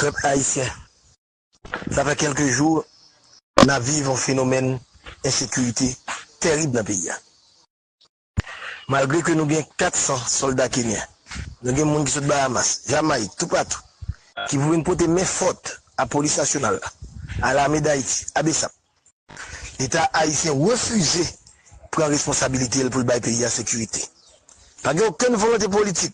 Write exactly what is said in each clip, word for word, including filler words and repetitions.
Pèp ayisyen, sa fè kèlke jou n ap viv yon fenomèn ensekirite tèrib nan peyi a. Malgre ke nou gen kat san sòlda kenyen, nou gen moun ki sot Bahamas, Jamayik, toupatou, ki pou vin pote men fòt a Polis Nasyonal la, a Lame d Ayiti, a BSAP. Leta ayisyen refize pran responsabilite l pou l bay peyi a sekirite. Pa gen okenn volonte politik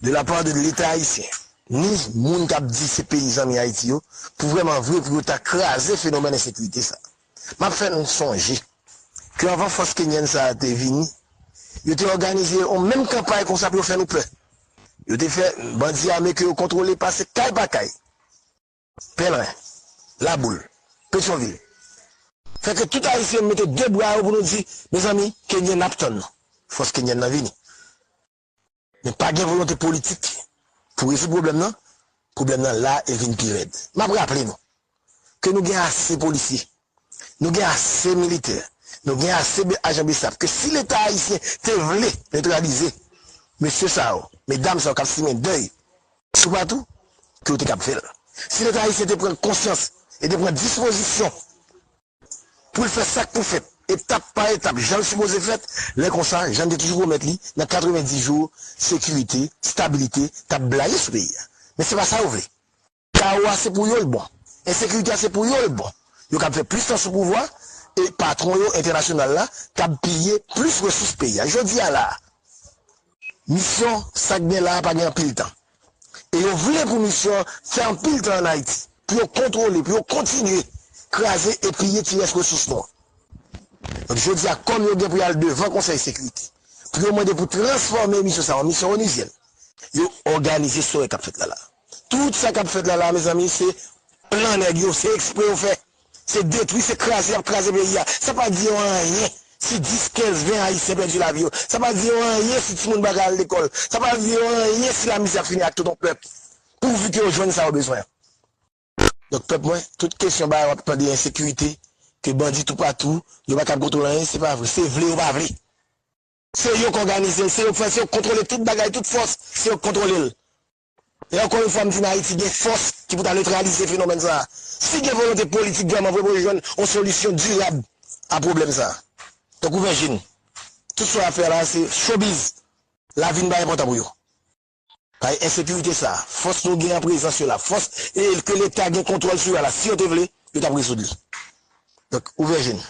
de la part de Leta ayisyen, ni moun k ap di se peyi zanmi Ayiti yo, pou vrèman vre pou yo ta kraze fenomèn ensekirite sa. M ap fè n sonje ke anvan fòs kenyèn sa a te vini, yo te òganize yon menm kanpay konsa pou yo fè nou pè. Yo te fè bandi ame ke yo kontwole pase kay pa kay. Pèlren, Laboul, Petyonvil. Fè ke tout Ayisyen mete de bra yo pou nou di, mezanmi, Kenyen n ap tann nou. Fòs kenyèn nan vini. Men pa gen volonte politik pou rezoud pwoblèm nan, pwoblèm nan la e vin pi rèd. M ap raple nou ke nou gen ase polisye, nou gen ase militè, nou gen ase be- ajan BSAP, ke si Leta ayisyen te vle netralize mesye sa yo, medam sa yo k ap simen dèy toupatou, ke yo te kab fè l. Si Leta ayisyen te pran konsyans e te pran dispozisyon pou l fè sa k pou fèt, etap pa etap, jan l sipoze fèt, lè konsa, jan n te toujou pwomèt li, nan katrevenndis jou, sekirite, stabilite t ap blayi sou peyi a. Men se pa sa yo vle. Kawo a se pou yo l bon. Ensekirite a se pou yo l bon. Yo kab fè plis tan sou pouvwa, e patwon yo entènasyonal la kab piye plis resous peyi a. Jodi a la a, misyon sa k gen la a pa gen anpil tan. E yo vle pou misyon an fè anpil tan ann Ayiti, pou yo kontwole, pou yo kontinye kraze e piye ti rès resous nou an. Donk, jodi a, kòm yo gen pou y al devan Konsèy Sekirite, pou yo mande pou transfòme misyon sa an misyon onuzyèn, yo òganize sòrè k ap fèt la la. Tout sa k ap fèt la la, mezanmi, se plan nèg yo, se ekspre yo fè. Se detwi, se kraze y ap kraze peyi a. Sa pa di yo anyen si dis, kenz, ven Ayisyen pèdi lavi yo. Sa pa di yo anyen si timoun pa ka al lekòl. Sa pa di yo anyen si lamizè ap fini ak tout yon pèp. Pouvi ke yo jwenn sa yo bezwen an. Donk, pèp mwen, tout kesyon bagay w ap tande ensekirite, ke bandi toupatou, yo pa kab kontwole anyen, se pa vre. Se vle yo pa vle. Se yo k òganize l, se yo k fè, se yo k kontwole tout bagay, tout fòs, se yo k kontwole l. E ankò yon fwa, m di n Ayiti gen fòs ki pou ta netralize fenomèn sa a. Si gen volonte politik vrèman vre pou yo jwenn yon solisyon dirab a pwoblèm sa a. Donk, ouvè je n. Tout sa w ap fè la, se showbiz. Lavi n pa enpòtan pou yo. Paske ensekirite sa a, fòs nou gen an prezans yo la, fòs e ke Leta gen kontwòl sou yo a la, si yo te vle, yo t ap rezoud li. Donk, ouvè je n.